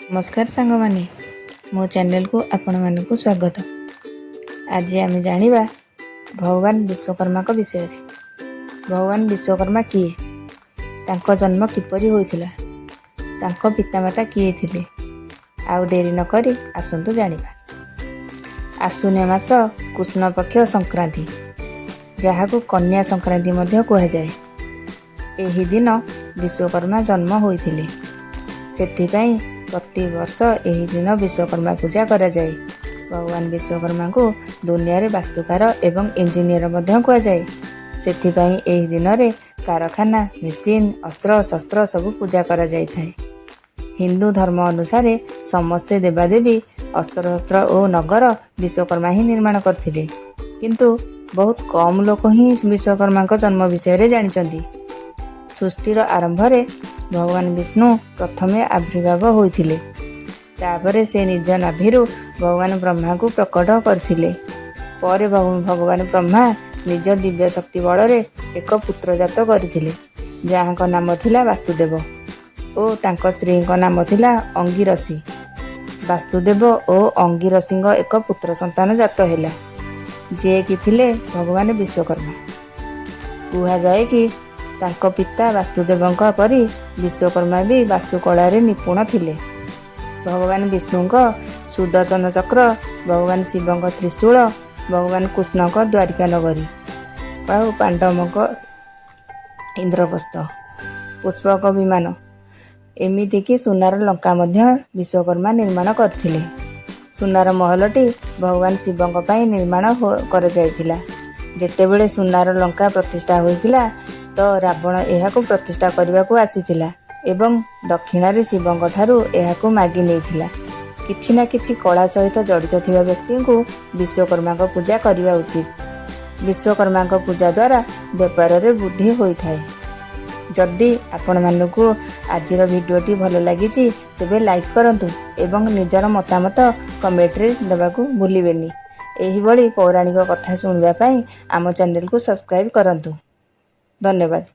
ନମସ୍କାର ସାଙ୍ଗମାନେ, ମୋ ଚ୍ୟାନେଲକୁ ଆପଣମାନଙ୍କୁ ସ୍ୱାଗତ। ଆଜି ଆମେ ଜାଣିବା ଭଗବାନ ବିଶ୍ୱକର୍ମାଙ୍କ ବିଷୟରେ। ଭଗବାନ ବିଶ୍ୱକର୍ମା କିଏ, ତାଙ୍କ ଜନ୍ମ କିପରି ହୋଇଥିଲା, ତାଙ୍କ ପିତାମାତା କିଏ ଥିଲେ? ଆଉ ଡେରି ନକରି ଆସନ୍ତୁ ଜାଣିବା। ଆଶ୍ୱିନ ମାସ କୃଷ୍ଣପକ୍ଷ ସଂକ୍ରାନ୍ତି, ଯାହାକୁ କନ୍ୟା ସଂକ୍ରାନ୍ତି ମଧ୍ୟ କୁହାଯାଏ, ଏହି ଦିନ ବିଶ୍ୱକର୍ମା ଜନ୍ମ ହୋଇଥିଲେ। ସେଥିପାଇଁ ପ୍ରତିବର୍ଷ ଏହି ଦିନ ବିଶ୍ୱକର୍ମା ପୂଜା କରାଯାଏ। ଭଗବାନ ବିଶ୍ୱକର୍ମାଙ୍କୁ ଦୁନିଆରେ ବାସ୍ତୁକାର ଏବଂ ଇଞ୍ଜିନିୟର ମଧ୍ୟ କୁହାଯାଏ। ସେଥିପାଇଁ ଏହି ଦିନରେ କାରଖାନା, ମେସିନ୍, ଅସ୍ତ୍ର ଶସ୍ତ୍ର ସବୁ ପୂଜା କରାଯାଇଥାଏ। ହିନ୍ଦୁ ଧର୍ମ ଅନୁସାରେ ସମସ୍ତେ ଦେବାଦେବୀ, ଅସ୍ତ୍ରଶସ୍ତ୍ର ଓ ନଗର ବିଶ୍ୱକର୍ମା ହିଁ ନିର୍ମାଣ କରିଥିଲେ। କିନ୍ତୁ ବହୁତ କମ୍ ଲୋକ ହିଁ ବିଶ୍ୱକର୍ମାଙ୍କ ଜନ୍ମ ବିଷୟରେ ଜାଣିଛନ୍ତି। ସୃଷ୍ଟିର ଆରମ୍ଭରେ ଭଗବାନ ବିଷ୍ଣୁ ପ୍ରଥମେ ଆବିର୍ଭାବ ହୋଇଥିଲେ। ତାପରେ ସେ ନିଜ ନାଭିରୁ ଭଗବାନ ବ୍ରହ୍ମାଙ୍କୁ ପ୍ରକଟ କରିଥିଲେ। ପରେ ଭଗବାନ ବ୍ରହ୍ମା ନିଜ ଦିବ୍ୟ ଶକ୍ତି ବଳରେ ଏକ ପୁତ୍ର ଜାତ କରିଥିଲେ, ଯାହାଙ୍କ ନାମ ଥିଲା ବାସ୍ତୁଦେବ ଓ ତାଙ୍କ ସ୍ତ୍ରୀଙ୍କ ନାମ ଥିଲା ଅଙ୍ଗିରସୀ। ବାସ୍ତୁଦେବ ଓ ଅଙ୍ଗିରସୀଙ୍କ ଏକ ପୁତ୍ର ସନ୍ତାନ ଜାତ ହେଲା, ଯିଏକି ଥିଲେ ଭଗବାନ ବିଶ୍ୱକର୍ମା। କୁହାଯାଏ କି ତାଙ୍କ ପିତା ବାସ୍ତୁଦେବଙ୍କ ପରି ବିଶ୍ୱକର୍ମା ବି ବାସ୍ତୁକଳାରେ ନିପୁଣ ଥିଲେ। ଭଗବାନ ବିଷ୍ଣୁଙ୍କ ସୁଦର୍ଶନ ଚକ୍ର, ଭଗବାନ ଶିବଙ୍କ ତ୍ରିଶୂଳ, ଭଗବାନ କୃଷ୍ଣଙ୍କ ଦ୍ୱାରିକା ନଗରୀ ଆଉ ପାଣ୍ଡବଙ୍କ ଇନ୍ଦ୍ରପ୍ରସ୍ଥ ପୁଷ୍ପକ ବିମାନ, ଏମିତିକି ସୁନାର ଲଙ୍କା ମଧ୍ୟ ବିଶ୍ୱକର୍ମା ନିର୍ମାଣ କରିଥିଲେ। ସୁନାର ମହଲଟି ଭଗବାନ ଶିବଙ୍କ ପାଇଁ ନିର୍ମାଣ କରାଯାଇଥିଲା। ଯେତେବେଳେ ସୁନାର ଲଙ୍କା ପ୍ରତିଷ୍ଠା ହୋଇଥିଲା ତ ରାବଣ ଏହାକୁ ପ୍ରତିଷ୍ଠା କରିବାକୁ ଆସିଥିଲା ଏବଂ ଦକ୍ଷିଣାରେ ଶିବଙ୍କ ଠାରୁ ଏହାକୁ ମାଗି ନେଇଥିଲା। କିଛି ନା କିଛି କଳା ସହିତ ଜଡ଼ିତ ଥିବା ବ୍ୟକ୍ତିଙ୍କୁ ବିଶ୍ୱକର୍ମାଙ୍କ ପୂଜା କରିବା ଉଚିତ। ବିଶ୍ୱକର୍ମାଙ୍କ ପୂଜା ଦ୍ୱାରା ବେପାରରେ ବୃଦ୍ଧି ହୋଇଥାଏ। ଯଦି ଆପଣମାନଙ୍କୁ ଆଜିର ଭିଡ଼ିଓଟି ଭଲ ଲାଗିଛି, ତେବେ ଲାଇକ୍ କରନ୍ତୁ ଏବଂ ନିଜର ମତାମତ କମେଣ୍ଟରେ ଦେବାକୁ ଭୁଲିବେନି। ଏହିଭଳି ପୌରାଣିକ କଥା ଶୁଣିବା ପାଇଁ ଆମ ଚ୍ୟାନେଲକୁ ସବସ୍କ୍ରାଇବ୍ କରନ୍ତୁ। ଧନ୍ୟବାଦ।